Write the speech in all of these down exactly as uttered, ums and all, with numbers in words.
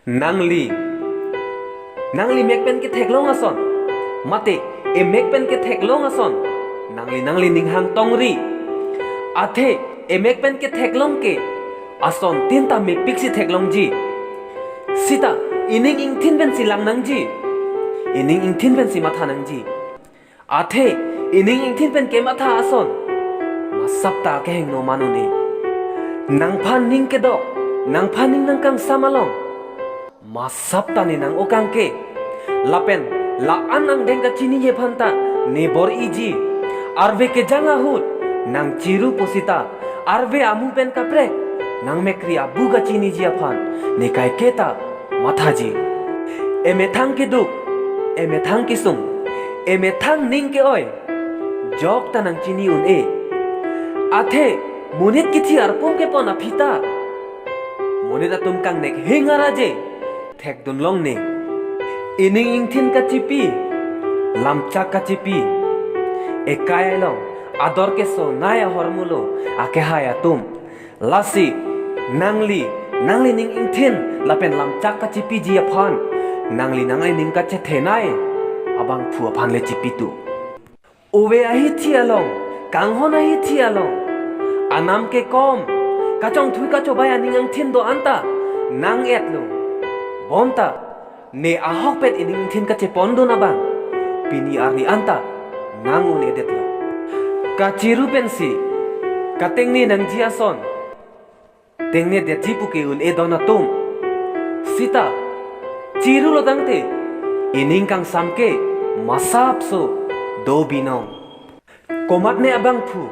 Nangli, nangli mek pen ketheklong ason, mate emek pen ketheklong ason, nangli nangli ning hang tongri. Athe emek pen ketheklong ke asontin ta mepik si theklongji. Sita ining ingthin pensi lang nangji, ining ingthin pensi matha nangji. Athe ining ingthin pen kematha ason masap ta kehingno manone. Nangphan ning kedok, nangphan ning nangkangsam along masap ta ne nang-okang ke. Lapen la-an angdeng kachiniji aphan ta ne bor-iji. Arve kejang ahut nang chiru pusita arve amu pen kaprek nangmekri abu kachiniji aphan ne kaike ta mathaji. Emethang keduk, emethang kesung, emethang ning ke-oi, jok ta nang chini un-e. Athe monit kithi arpum kepon aphi ta monit atum kangnek hing araje thekdun longne. Ining ingthin kachipi, lamchak kachipi, ekai along ador kesonei ahormulo akehai atum. Lasi nangli, nangli ning ingthin lapen lamchak kachipiji aphan nangli nangli ning kachethenei abangphu aphan le chipitu. Ove ahithi along, kanghon ahithi along, anam kekom, kachongthui kachobei aning angthin do-an ta nang-etlo. Bonta ne ahokpet ining ingthin kachepondun abang pini arni anta nang un-edetlo. Kachiru pensi katengne nangji ason tengnedetji pu ke un-e don atum. Sita chirulo tangte ining kangsam ke masapso do binong. Komatne abangphu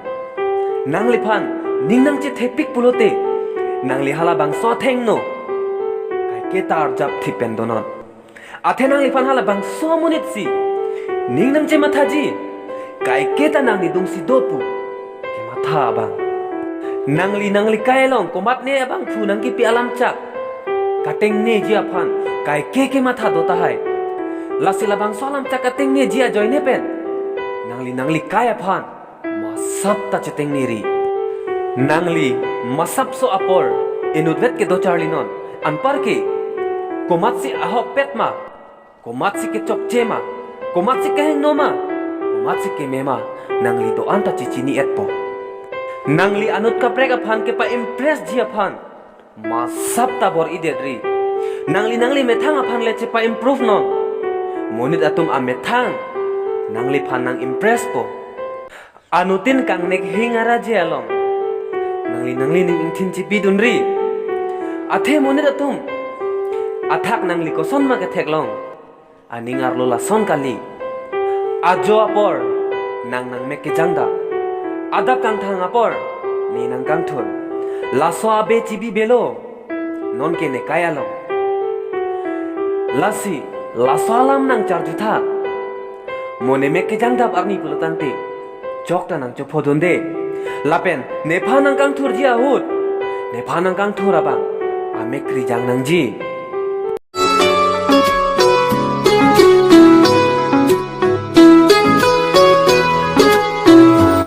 nangliphan ning nangchethepik pulote, nangli halabangso athengno kaike ta arjap thip pen donon. Athe nangliphan halabangso amonit si ning nangchemathaji, kaike ta nangli dungsi do pu kematha abang. Nangli nangli kai along komatne abangphu nangkipi alamchak katengneji aphan kaike kematha do tahai. Lasi labangso alamchak katengneji ajoine pen nangli nangli kai aphan masap ta chetengneri. Nangli masapso apor inutvet kedo charlinon. Anparke komatsi ahokpet ma, komatsi kechokche ma, komatsi kehingno ma, komatsi keme ma, nangli do-an ta chechini-etpo. Nangli anut kaprek aphan kepa-impressji aphan masap ta bor-idetri. Nangli nangli methang aphan le chepa-improve non. Monit atum amethang nangliphan nang-impresspo. Anutin kangnek hing araje along nangli nangli ning ingthin chipidunri. Athe monit atum athak nangli kosonma ketheklong? Aning arlo lason kali. Ajo apor nang nangmek kejangdap, adap kangthang apor ne nangkangthur. Laso abe chibibelo, nonke ne kai along. Lasi laso alam nangcharjutha. Mo nemek kejangdap arni pulo tangte chok ta nangchophodunde. Lapen nephan nangkangthurji ahut, nephan nangkangthur abang amekri jang nangji.